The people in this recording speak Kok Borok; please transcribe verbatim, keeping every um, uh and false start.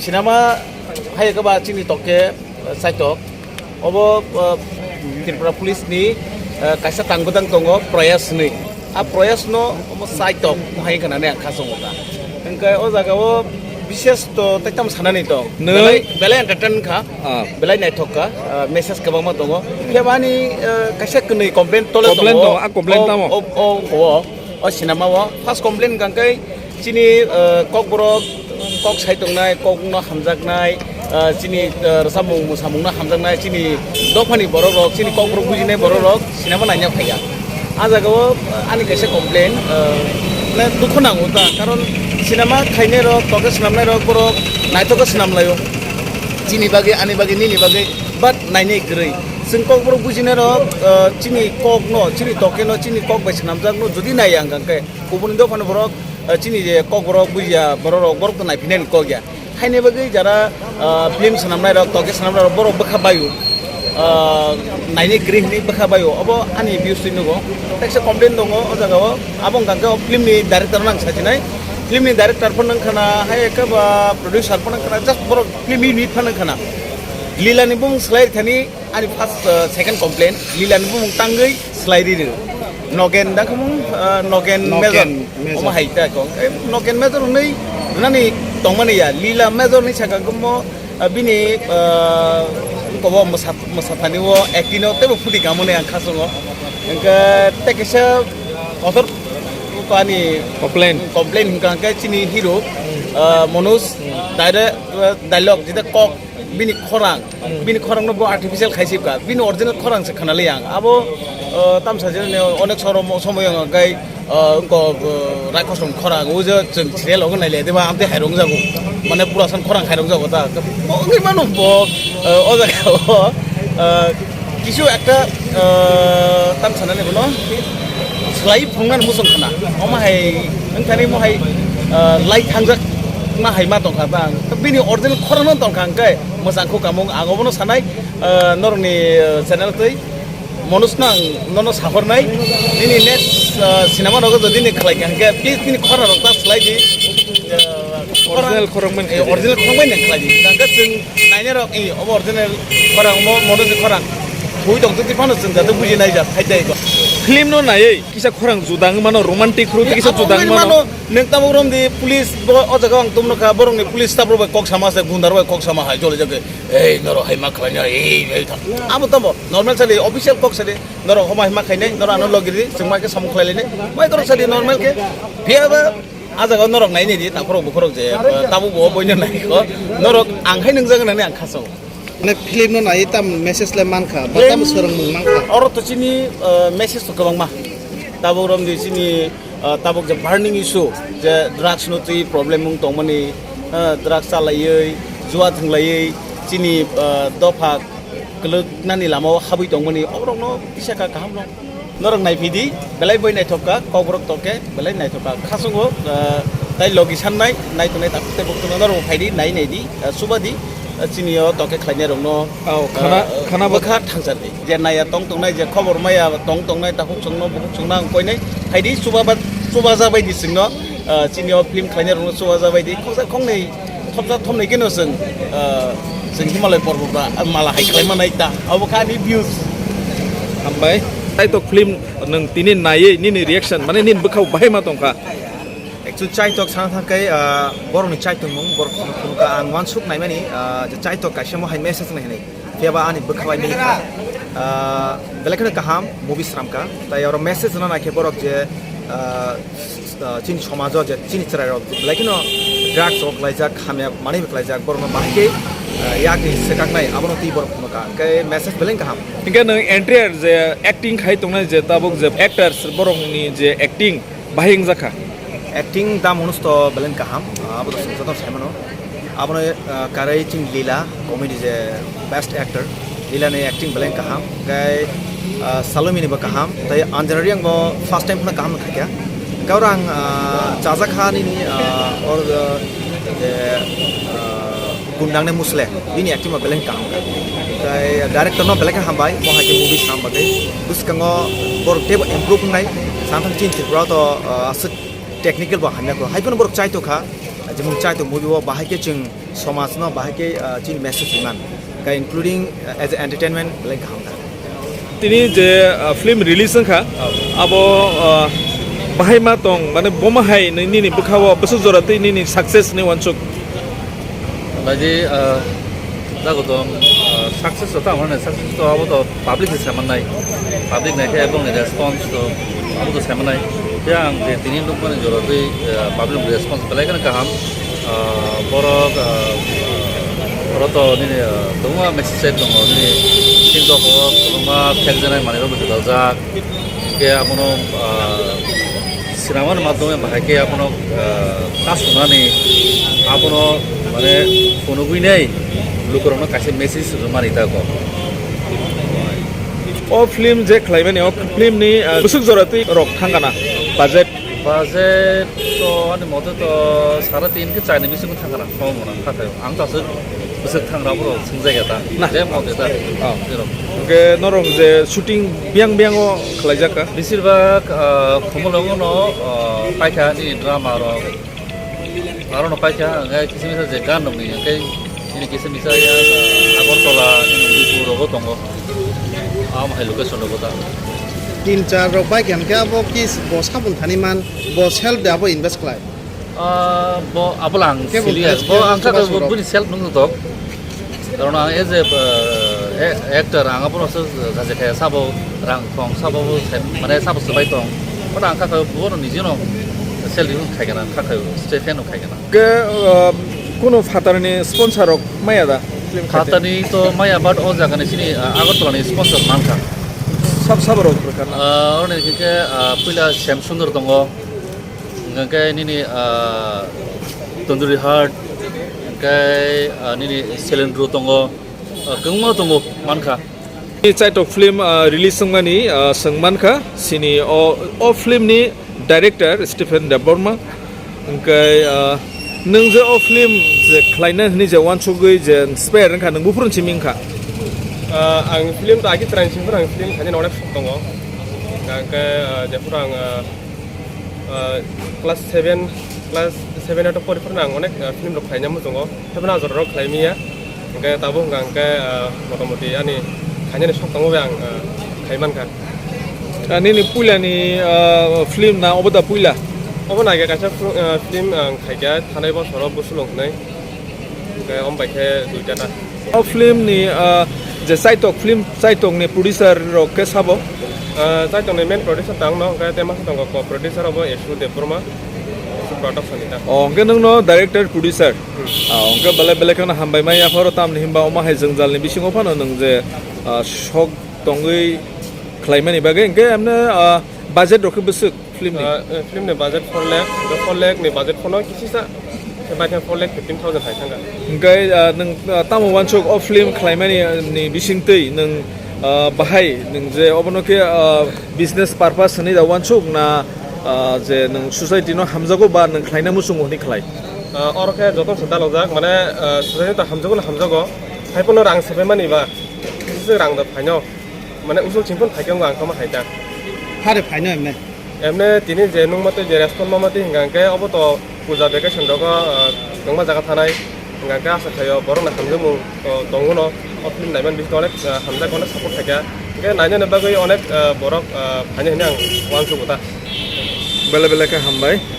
Sinama hai khe ba chini tokke, eh, saitok. Obo, eh, Tripura Police ni, eh, kaisa tang gwdang tongo, Prayas hinwi. A Prayas no omo saitok hai khe nani ang kha songo kha. Hwnkhe o jaga o bishes to tei tamo sanani tong. Nwng? Belai, belai entertain kha. Ah. Belai naithok kha. Ah, message kwbangma tongo. Phiya ba ani, eh, kaisa kwnwi complaint tole Complaint tongo. Tongo, a complaint O, tamo? O, o, o, o sinama o. First complaint hwnkha khe chini, eh, kokborok kok sai tongnai, kokno hamjaknai, eh, chini, eh, rwchapmung mwsamungno hamjaknai, chini dophani borok rok, chini kokborok bujinai borok rok sinama naina phaiya. A jaga o, eh, ani kaisa complaint, eh, mane dukho nango ta, karon sinama khainai rok, toke swnamnai rok borok naithok khe swnam laio. Chini bagwi, ani bagwi, nini bagwi, but nainai kwrwi. Chwng kokborok bujinai rok, eh, chini kokno, chini tokeno, chini kok bai swnamjakno jodi naiya hwnkha khe, kubuni dophani borok, eh, chini je kokborok bujiya borok rok, borok to naiphinani kok ya. Haini bagwi jara, ah, film swnamnai rok, toke swnamnai rok, borok bwkha baio. Ah, naini kwrwi hinwi bwkha baio. Obo ani views twi nugo. Teksa complaint tongo o jaga o. Abo wngkha khe o film ni director no ang sajinai. Film ni director phano wngkha na, hai khe ba producer phano wngkha na, just borok film ni unit phano wngkha na. Lila ni bumung swlai thani ani first, ah, second complaint. Lila ni bumung tangwi swlai riri. Nogen da khamung, ah, Nogen Nogen Major. Major. Omo hai ta kong. Eh, Nogen Major hwnwi rwnani tongmani ya. Lila Major ni saka khe mo, ah, bini, ah, kobo mwsa-, mwsathani o acting o teibo phuti kamani ang khasongo. Hwnkhe tei kaisa kotor ani Complain. Complain hwnkha hwnkhe chini hero, ah, Manoj, direct, ah, dialogue jeta kok bini khorang, bini khorang no bo artificial khaisibkha, bini original khorang se khwnali ang. Abo, uh, tamsa je ne onek sorom somoy ang gai, uh, ko, uh, Raikhosom khorang, o je chwng serial ogo naile deba, amte hairong jago, mane purasan khorang hairong jago ta. Bo wngwi mano bo, uh, o jaga o, uh, kisu ekta, uh, tamsa nani bono slai phungnani musung khna, omo hai wngthani mo hai, uh, lai thangjak ma hai ma tongkha ta. Bini original khorang no tongkha hwnkhe, Mwchang kho kamung, ang obono sanai, ah, norokni, ah, channel twi Manoj no ang nono sahornai. Nini next, ah, cinema rogo jodi ni khlai kha hwnkhe, please nini khorang rok ta slai di. Ah, Original khorang bai eh, khlai di. Original khorang bai nang khlai di. Tangkhe chwng nainai rok, eh, obo original khorang, omo Manoj ni khorang. Twi tong twi phano chwng jate buji nai jak, khai dai ko. Film no naiwi kisa khorang juda wng mano, romantic rw twi kisa juda wng mano. Nwng tabuk romdi police bo o jaga ang tumno kha, borokni police staff rok bai kok sama se, gunda rok bai kok sama hai jole jagwi. Ei, norok hai ma khlaina, ei, ei, tha-, abo tamo, normal sadi, official kok sadi, norok homa hai ma khainai, norok ano logiri, chwng ma khe samung khlai lainai, mai torok sadi normal khe, phiya ba, a jaga norok nai nai di, takhorok bukhorok je, eh, tabuk bo boino nai kho, norok ang hai nwngjak nani ang khaso. Mane film no nai tam message le man kha, ba tam film swrwngmung man kha. Oro to chini, eh, message to kwbangma, tabuk romdi chini, ah, tabuk je burning issue, je drugs no twi problem wng tongmani, ah, drugs chalaiwi, jua thwnglaiwi, chini, ah, dopha kwlwknani lamao habwi tongmani, oborokno kisa kha kaham rok. Norok naiphidi, belai boi naithok kha, kokborok tokhe, belai naithok kha. Khasongo, ah, tai logi sannai, naitongnai takhuk tei bukhuk norok phaidi, nai naidi, ah, chubadi, ah, chini o tokhe khlainai rokno, oh, khana, ah, khana bo bwkha thangsa di. Je naiya tong tongnai, je khobor maya tong tongnai, takhuk chwngno, bukhuk chwngno ang koinai. Phaidi chuba ba, chuba jabai di chwngno, ah, chini o film khlainai rokno chuba jabai di. Khoksa khoknwi, thopsa thopnwi keno chwng, ah, chwng Himalaya porbo ba, ah, mala hai khlai manai ta. Abo kha ani views. Hambai. Chaitok film nwng tini naiwi nini reaction, mane nini bwkhao bahai ma tongkha? Actually, Chaitok sana thangkai, ah, borokni chaitokmung, borok phunukha ang uansuk naimani, ah, je Chaitok kaisa mo hai message nai hinwi. Phiya ba ani bwkha bai milikha. Ah, belai kheno kaham movie sramkha. Tai oro message rwna naikhe borok je, ah, s-, ah, chini somajo je chini chwrairok belai kheno drugs rok laijak, hamya manwi rok laijak, borokno bahai khe, ah, yakni swkaknai abono twi borok phunukha. Hwnkhe message belai kaham. Hwnkhe nwng entire je acting khai tongnai je tabuk je actors borokni je acting, bahai wngjakha. Acting da Manoj to belai kaham, ah, abo to chwng joto sai mano. Abono, ah, karwi chini Lila, comedy je best actor, Lila ni acting belai kaham, tei, ah, Salomini bo kaham, tei Anjana Reang bo first time phano kaham khaikha. Gaurang, ah, chajakha nini, ah, or, ah, je, ah, Gundang ne Musle, bini acting bo belai kaham kha. Tei director no belai khe hambai, bo hai khe movie swnam bagwi. Bwskango borok teibo improve wngnai, santham chini Tripura to, ah, aswk technical bo hamya kho. Hai phano borok chaitokha, jemon Chaitok movie o bahai khe chwng Somajno bahai khe, ah, chini message riman, khe including, ah, as a entertainment belai kaham da. Tini je, ah, film release wngkha, abo, ah, bahai ma tong, mane bomo hai nini, nini bwkhao bwswk jora tei nini success ni wansuk. Baji, ah, jago tong, ah, success to tamo ne, success to abo to public se saman nai, public nai khe ebong ni response to abo to saman nai. Te ang je tini nukmani jora tei, ah, public response belai kheno kaham. Ah, borok, ah, borok to nini, ah, tongma message tongo, nini sing to borok tongma phek janai manwi rok bwtwi daljak. Khe abono, ah, swnamani madhyome bahai khe abono, ah, ta sunani abono mane phunugwi nai lukurokno kaisa message rwmani ta kok. O film je khlaimani, o film ni, ah, bwswk jora twi rok thangkana budget? Budget to ani mote to sare tin khe charni bisingo thangkana, khobor mano kha khayo. Ang to aswk bwswk thangra borok swngjak ya ta. Na. Je mote ta. Oh. Jerok. Hwnkhe norok je shooting biyang biyang o khlaijak kha? Besir bak, ah, Khumulwng no, ah, paikha nini drama rok. Aro no paikha, hwnkhe kisa misa je gan rok ni, hwnkhe nini kisa misa ya, ah, Agartala, nini Udaipur rogo tongo. Amo hai location rogo ta. Tin char rok paikha, hwnkhe abo ki bo sabun thani man, bo self de abo invest khlai? Ah, bo, abo lang Kebo sili ya. Bo experience ang kha chubachu bo rok. Bini self nung tok. Karon ang as a, uh, a-, actor ang abono se jaje khe sabo rang thong, sabo bo se, mane sabo swbai tong. But ang kha bono nijino self release khai kana, kha khai stay fan khai kana. Ke, uh, kuno phatarni sponsor rok maya da film khaite? Phatarni to maya, but o jaga ni sini, uh, Agartala ni sponsor man kha. Sab sabo rok rwkha na? Uh, oro ni khe, uh, puila Shyam Sundar tongo. Hwnkhe nini, ah, Tandoori Heart, hwnkhe, ah, nini Selendro tongo, ah, kwbangma tongo mankha. Chaitok film, ah, release wngmani, ah, chwng mankha, sini o, o film ni director Stephen Debbarma. Hwnkhe, ah, nwng je o film je khlaina hwnwi je uansugwi je inspire wngkha, nwng buphuru simi wngkha? Ah, ang film to agi chwraini simi phuru ang film khainani onek sok tongo. Hwnkhe, ah, jephuru ang, ah, ah, class seven, class seven eight o pori phuru ang onek, ah, film rok khlaina muchungo. Haiphano ah jora rok khlai manya. Hwnkhe tabuk hwnkha hwnkhe, ah, motamoti ani khainani sok tongo bai ang, ah, khai mankha. Ah, nini puilani, ah, film na obo da puila? Obo naikhe kaisa fru-, ah, film ang khaikha thanai bosoro Busulung hwnwi. Hwnkhe omo bai khe duita ta. O film ni, ah, je Chaitok film, Chaitok ni producer rok khe sabo? Ah, Chaitok ni main producer ta ang no, hwnkhe tei masa tongo co-producer obo Esu Debbarma, Esu Production ni ta. O, hwnkhe nwng no director, producer? Hmm. Ah, hwnkhe belai belai kheno hambai mai yapharo, tamni hinba omo hai jwngjal ni bisingo phano nwng je, ah, sok tongwi khlaimani bagwi, hwnkhe emne, ah, budget rok khe bwswk? Film ni? Ah, eh, film ni budget four lakh, hwnkhe four lakh ni budget phano kisisa, khe bai khe four lakh fifteen thousand hai thangkha. Hwnkhe, ah, nwng, ah, tamo uansuk o film khlaimani, ah, ni bisingtwi nwng, ah, bahai nwng je obono khe, ah, business purpose hwnwi da uansuk na, ah, je nwng society no hamjago ba nwng khlaina muchungo hwnwi khlai? Ah, oro khe joto se dalojak, mane, ah, society to hamjago na hamjago, hai phano rang sepaimani ba, kisisa rang da phaino. Mane usul chingphun phaikhe wngkha ang kama hai ta. Hare phaino emne? Emne tini je nungma twi je respond ma ma twi hwnkha hwnkhe obo to puja vacation rogo, ah, kwbangma jaga thanai. Hwnkha hwnkhe asa khaio borokni hamjakmung to tongo no. O film naiman bisingtwi onek, ah, hamjak onek support khaikha. Hwnkhe nainani bagwi onek, ah, borok, ah, phainai hwnwi ang uansukgo ta. Belai belai khe hambai.